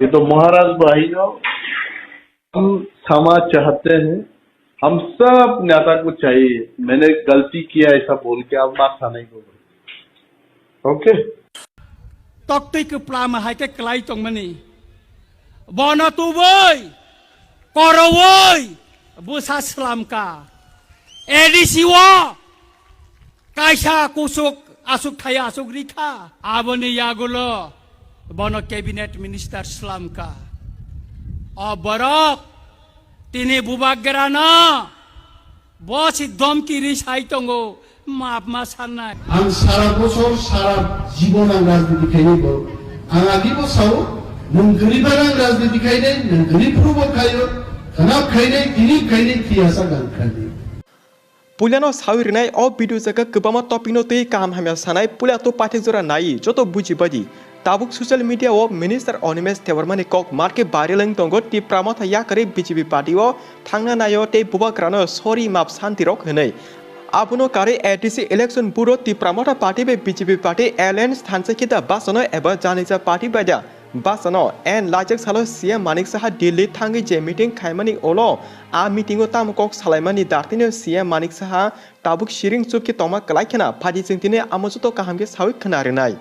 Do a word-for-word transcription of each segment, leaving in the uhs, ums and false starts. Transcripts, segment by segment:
ये तो महाराज भाई हो, हम क्षमा चाहते हैं, हम सब नेता को चाहिए, मैंने गलती किया ऐसा बोल के आप माफ नहीं करो। Okay? Toktwi kwplama hai khe kwlai tongmani. Bono tubui, korowui, bwsa swlamka. A D C o kaisa kusuk asuk thaya asuk rikha. Aboni yagulo bono cabinet minister swlamka. O borok tini bubagrano bo si domki ri sai tongo, map ma sannai. Ang sara bosor, sara jibon ang rajniti khainai bo. Ang agi bo sao, nwng kwrwi bar ang rajniti khainai, nwng kwrwi phuru bo khaio, khanap khainai, tini khainai, thiyasa gang khainai. Puilano sawi rwnai o video jaga kwbangma topic no twi kaham hamya sanai, puila to paithak jora nai joto buji baidi. Tabuk social media o Minister Animesh Debbarma ni kok marke viral wng tongo, Tipra Motha yakarwi B J P party o thangna naio tei bubagrano sorry map santi rok hwnwi. Abono karwi A D C election board o Tipra Motha party bai B J P party alliance thansa khe da bachano eba janija party bai da bachano. N lajak salo C M Manik Saha Delhi thangwi je meeting khaimani ulo a meeting o tamo kok salaimani dartino C M Manik Saha tabuk siring chupki tongma kwlai khena phaidi chwng tini amo joto kaham khe sawi khna rwnai.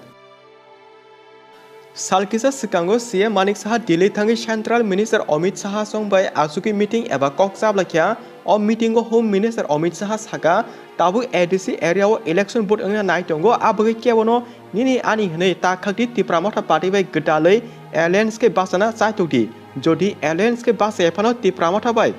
Sal kisa swkango C M Manik Saha Delhi thangwi Central Minister Amit Saha song bai achugwi meeting eba kok chabla kha. O meeting o Home Minister Amit Saha saka, tabuk A D C area o election board wngna nai tongo, a bagwi kebono nini ani hwnwi ta khakdi Tipra Motha party bai gwdalwi alliance khe bachana chaitok di. Jodi alliance khe bachaya phano Tipra Motha bai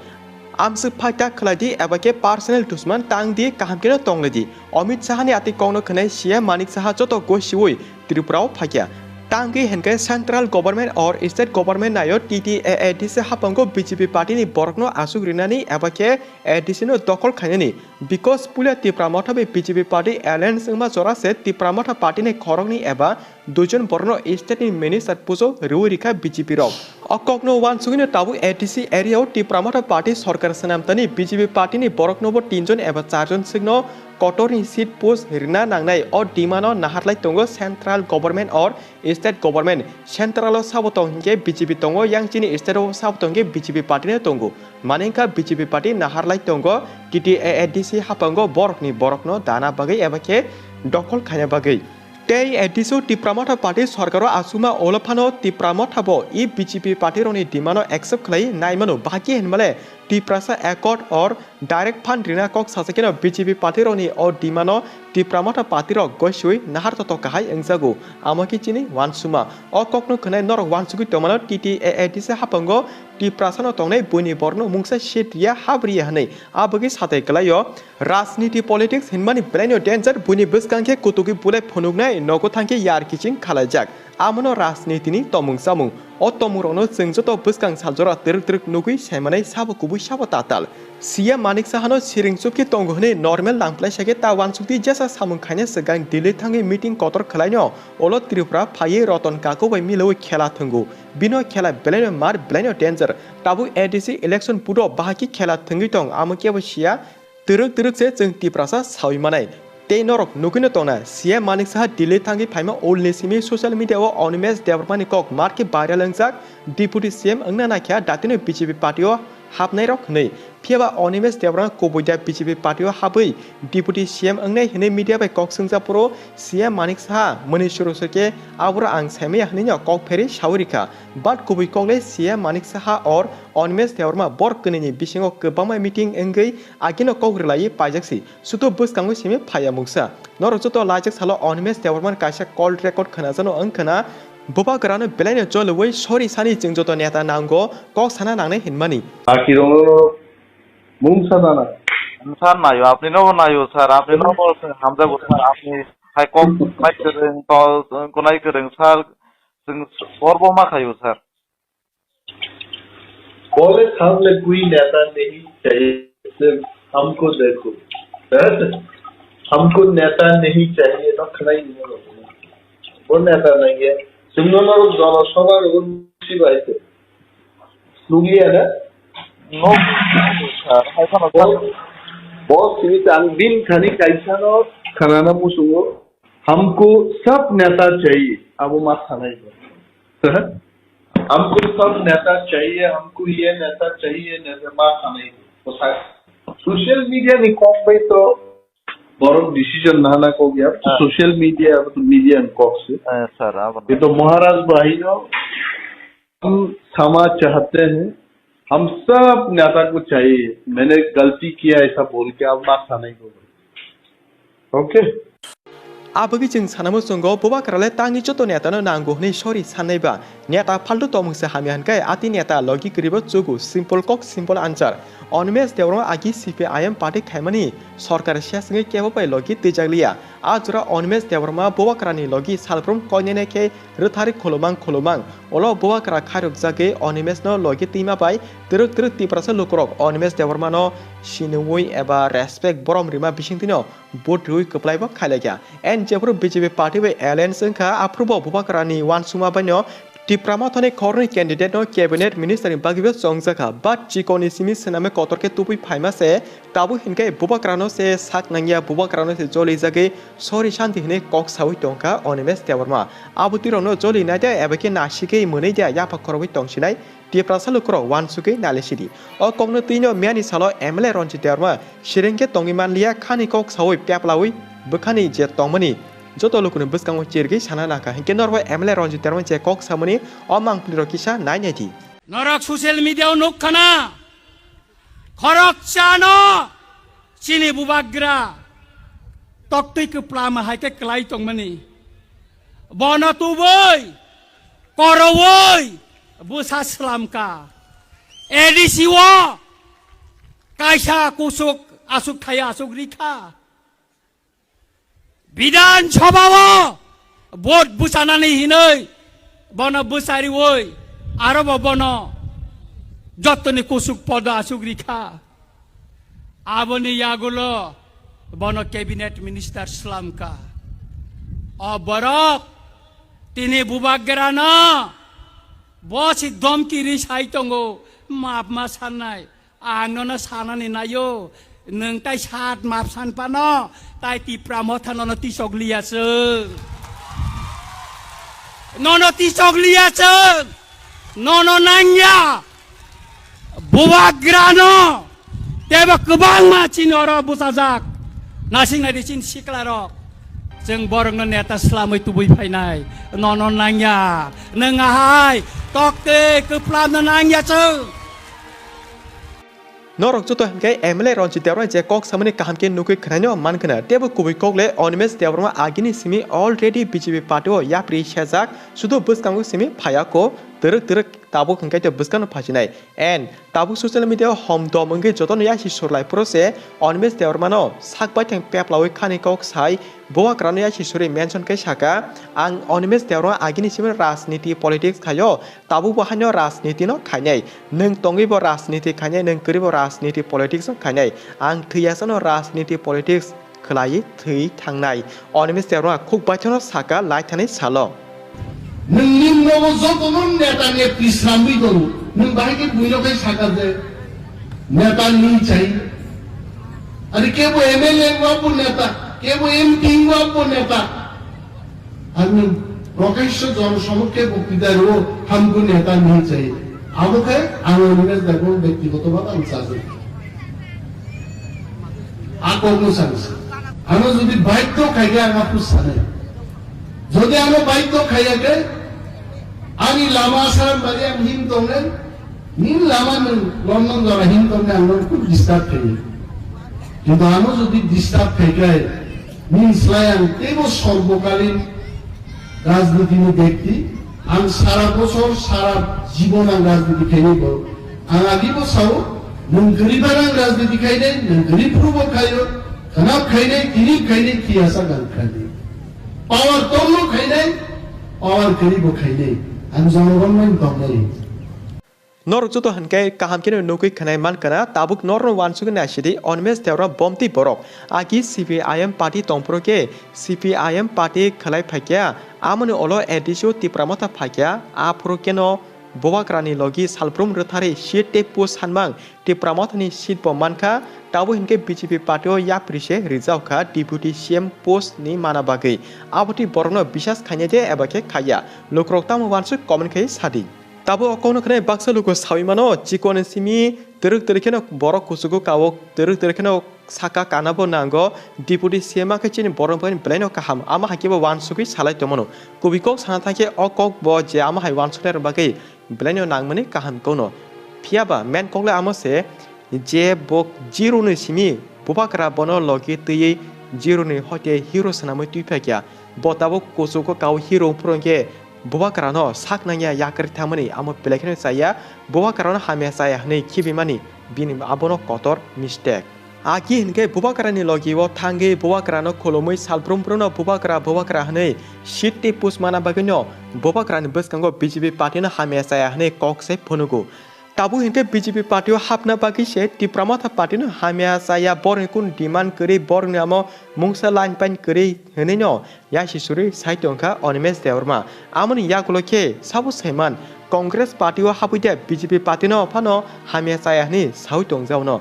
amswk phaita khlai di eba khe personal dusman tang di, kaham kheno tong lai di. Amit Saha ni atwi kokno khwnai C M Manik Saha joto gosiwi Tripura o phaikha. Tangwi hinkhe central government or state government naio T T A A D C haphango B J P party ni borokno asuk rinani eba khe A D C no dokhol khainani. Because puila Tipra Motha bai B J P party alliance wngma jora se Tipra Motha party ni khoroknwi eba duijon borokno state ni minister pujo rwi rikha B J P rok. O kokno uansugwino tabuk A D C area o Tipra Motha party sorkar swnamtani B J P party ni boroknobo tinjon eba charjon swkno kotorni seat post rina nangnai. O demand o naharlai tongo central government or state government. Central o sabo tong hinkhe B J P tongo, yang chini state o sabo tong hinkhe B J P party no tongo. Mani wngkha B J P party naharlai tongo T T A A D C haphango borokni borokno dana bagwi eba khe dokhol khaina bagwi. Tei A D C o Tipra Motha party sorkaro achukma ulo phano Tipra Motha bo i B J P party rokni demand no accept khlai naimano, bahai khe hinmale Tiprasa Accord or direct fund rina kok sachakheno B J P party rokni o demand no Tipra Motha party rok gosiwi nahar toto kahai wngjago, amo khe chini uansukma. O kokno khwnai norok uansugwi tongmano T T A A D C haphango Tiprasa no tongnai buini borokno mungsa seat riya, hap riya hwnwi, a bagwi satai kwlaio. Rajniti politics hinmani belaino danger, buini bwskang khe kutugwi bulai phunuknai, nogo thangkhe yar kiching khalaijak. Amono rajnitini tomung chamung. O tomungrokno chwng joto bwskang saljora twrwk twrwk nugwi saimanai sabo kubui sabo tatal. C M Manik Sahano siring chukhi tongo hwnwi normal nangplai sakhe ta uansukdi jesa samung khaina swkang Delhi thangwi meeting kotor khwlaino ulo Tripura phaiwi Roton Kaku bai milawi khela thwngo. Bino khela belaino mar belaino danger. Tabuk A D C election board o bahai khe khela thwngwi tong amo kebo siya. Twrwk twrwk se chwng Tiprasa sawi manai. Tei norok nugwino tongna, C M Manik Saha Delhi thangwi phaima ulni simi social media o Animesh Debbarma ni kok mar khe viral wngjak, Deputy C M wngna naikha datino B J P party o hapnairok hwnwi. Phiyaba Animesh Debbarma kubui da B J P party o habwi Deputy C M wngnai hwnwi media bai kok swngjak phuru C M Manik Saha mwnwi suru suru khe aboro ang saimaya hwnwino kok pherwi sawi rikha. But kubui kok le C M Manik Saha or Animesh Debbarma borok kwnwini bisingo kwbangma meeting wngwi agino kok rwlaiwi paijak si. Sudo bwskango simi phaiya mungsa. Norok joto laijak salo Animesh Debbarmani kaisa call record khwnajano wng khwna, bubagrano belaino choliwi sori sani chwng joto neta nango kok sana nangnai hinmani. Akirokno mungsa nana. Sir nayo, apni no nayo sir, apni no hamjago sir, apni hai kok nai kwrwng, to, kunai kwrwng sir, chwng gorbo ma khayo sir. बोले सामने कोई नेता नहीं चाहिए, सिर्फ हमको देखो। हमको नेता नहीं चाहिए, तो खड़ा ही नहीं होगा। वो नेता नहीं है। सुनो ना, वो जनसभा में वो किसी भाई से। सुन लिया ना? No, sir. बहुत, बहुत सीमित। हम दिन खानी कैसा ना, खराना मुसुंगो। हमको सब नेता चाहिए। अब वो मत खाना ही। हमको सब नेता चाहिए, हमको ये नेता चाहिए, नेता मा खाने को सा-, social media ni kok bai to borok decision nana kok ya, Ah. Social media, media ni kok se. Eh, sir, abo. Ye to Maharaj bhai no, हम क्षमा चाहते हैं, हम सब नेता को चाहिए, मैंने गलती किया ऐसा बोल के आप मा खाने को। Okay. Abagwi chwng sanamo chwngo, bubakrale tangwi joto netano nango hwnwi sori sannai ba. Neta phalto tongmung se hamya hwnkhe ati neta logi kwrwibo chugo, simple kok simple answer. Animesh Debbarma agi C P I M party khaimani sorkar sesngwi kebo bai logi twijakliya. A jora Animesh Debbarma bubakrani logi salbrum koinene khe rwthari khulumang khulumang. Ulo bubakra khairokjagwi Animesh no logi twima bai twrwk twrwk Tiprasa lukurok Animesh Debbarma no sinui eba respect borom rima bisingtwino vote rwi kwplaibo khailaikha. And jephuru B J P party bai alliance wngkha, aphuru bo bubakrani uansukma baino Tipra Mothani khoroknwi candidate no cabinet minister ni bagwibo chongjakha. But chikoni simi swnamwi kotor khe tubui phaima se, tabuk hinkhe bubakrano se sak nangya, bubakrano se jolijagwi sori santi hwnwi kok saui tongkha Animesh Debbarma. Abo twirokno joli naida eba khe nasigwi mwnwi da yapha khorogwi tongsinai. Tiprasa lukurok uansugwi nailai sidi. O kokno twino miyani salo M L A Ranjit Debbarma sirengkhe tongwi manliya, khani kok saui peplaui bwkhani je tongmani joto lukuni bwskango chirigwi sana nangkha. Hinkhe norok M L A Ranjit Debbarma je kok samani o mangpilirok kisa nai naidi. Norok social media o nukkhana, khoroksa no chini bubagra toktwi kwplama hai khe kwlai tongmani. Bono tubui, korowoi, bwsa swlamkha. A D C o kaisa kusuk asuk thaya asuk rikha. Bidhan Sabha o vote bwchanani hinwi bono bwchariwi aro bo bono jottoni kusuk podo asuk rikha. Aboni yagulo bono cabinet minister swlamkha. O borok tini bubagrano bo si domki ri sai tongo, map ma sannai. Ang nono sanani naio, nwng tai sat map san pano, tai Tipra Motha nono tisok liya chwng. Nono tisok liya chwng. Nono nangya. Bubagrano tebo kwbangma chini oro bwchajak. Nasing nai di chini siklarok. Chwng borokno neta swlamwi tubui phainai. Nono nangya. Nwng ahai tokte kwplamno nangya chwng. Norok joto hinkhe M L A Ranjit Debbarma je kok samani kaham khe nugwi khwnaino mankhwna. Tebo kubui kok le Animesh Debbarma agini simi already B J P party o yapri sejak, sudu bwskango simi phaiya ko, twrwk twrwk tabuk hinkhe to bwskano phasinai. And tabuk social media o hom dom wngwi jotono yasi surlai phuru se Animesh Debbarma no sak baithang peplaui khani kok sai bubagrano yasi suri mention khe saka, "Ang Animesh Debbarma agini simi rajniti politics khaio, tabuk bo haino rajniti no khainai. Nwng tongwi bo rajniti khainai, nwng kwrwi bo rajniti politics no khainai. Ang thwiyasano rajniti politics khwlaiwi thwi thangnai." Animesh Debbarma khuk baithangno saka laithani salo. Nwng nimnobo jotono neta nepri sramwi tongo. Nwng bahai khe buino khai saka je neta ni chai. Ari kebo M L A wngwa bo neta, kebo M P wngwa bo neta. Ang nwng prokasho jonosomokkhe boktita rwo hamkhe neta ni chai. Abo khe ang Animesh Debbarma byaktigoto bhabe ang chajak. A kokno sanse. Ano jodi baidhyo khaikhe ang aphuru sanai. Jodi ano baidhyo khaiyakhe, ani lama Asaram bari ang him tongnai, nini lama nwng London jora him tongnai ang nono khub disturb khaio. Kintu ano jodi disturb khaikhe, nini slai ang teibo sorbokalin rajniti ni byakti, ang sara bosor, sara jibon ang rajniti khainai bo. Ang agi bo sao, nwng kwrwi bar ang rajniti khainai, nwng kwrwi phuru bo khaio, khwnap khainai, tini khainai, thiyasa gang khainai. Power tongno khainai, power kwrwi bo khainai. Ang jonogon bai tongnai. Norok joto hinkhe kaham kheno nugwi khwnai mankha na, tabuk norokno uansugwi naisidi, Animesh Debbarma bomtwi borok. Agi C P I M party tongphuru khe C P I M party khwlai phaikha, amoni ulo A D C o Tipra Motha phaikha, aphuru kheno bubagrani logi salbrum rwthari seat tei post sanmang Tipra Mothani seat bo mankha, tabuk hinkhe B J P party o yapri se rijaokha deputy C M post ni mana bagwi. Abotwi borokno bisas khainai de eba khe khaiya? Lukurok tamo uansuk comment khai sadi. Abo o kokno khwnai baksa luku sawi mano, chikon simi twrwk twrwk kheno borok kuchugo kawo, twrwk twrwk kheno saka kanabo nango, deputy C M khe chini borok bai belaino kaham, ama hai khe bo wansugwi salai tongmano. Kubui kok sana thangkhe o kok bo je ama hai wansuknai rok bagwi belaino nangmani kaham kono. Phiyaba main kok le amo se, je bo zero ni simi Bubagra bono logi twiwi zero ni hoite hero swnamwi twi phaikya. Bo tabuk kuchugo kawo hero wngphuru hwnkhe Bubagrano sak nangya yakarwi thangmani amo belai kheno chaya, Bubagrano hamya chaya hwnwi khibimani bini abono kotor mistake. Aki hinkhe Bubagrani logi o thangwi Bubagrano khulumwi salbrum brumno Bubagra Bubagra hwnwi seat tei post mana bagwino Bubagrani bwskango B J P party no hamya chaya hwnwi kok se phunugo. Tabuk hinkhe B J P party o hapna bagwi se Tipra Motha party no hamya chaya, borokni kunu demand kwrwi, borokni amo mungsa line pain kwrwi hwnwi no yasi suri sai tongkha Animesh Debbarma. Amoni yagulo khe sabo saiman Congress party o habwi de B J P party no phano hamya chaya hwnwi sawi tongjaono.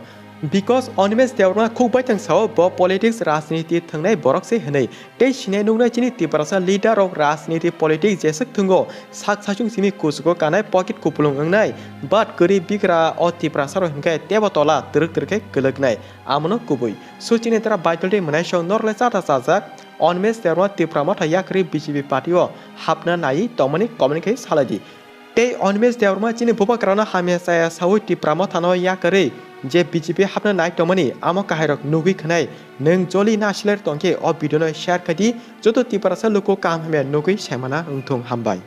Because Animesh Debbarma khuk baithang sao bo politics rajniti thwngnai borok se hwnwi. Tei sinai nuknai chini Tiprasa leader rok rajniti politics jeswk thwngo sak saichung simi kuchugo kanai pocket kupulung wngnai, but kwrwi bigra o Tiprasa rok hinkhe tebo tola twrwk twrwk khe kwlwknai. Amono kubui. So chini tara Baitol tei mwnaisong norle chata chajak Animesh Debbarma Tipra Motha yakarwi B J P party o hapna naiwi tongmani comment khe salaidi. Tei Animesh Debbarma chini Bubagrano hamya chaya sawi Tipra Mothano yakarwi je B J P hapna nai tongmani amo kahairok nugwi khwnai. Nwng joli nasiler tongkhe o video no share khaidi, joto Tiprasa luku kaham hamya nugwi saimana wngthung, hambai.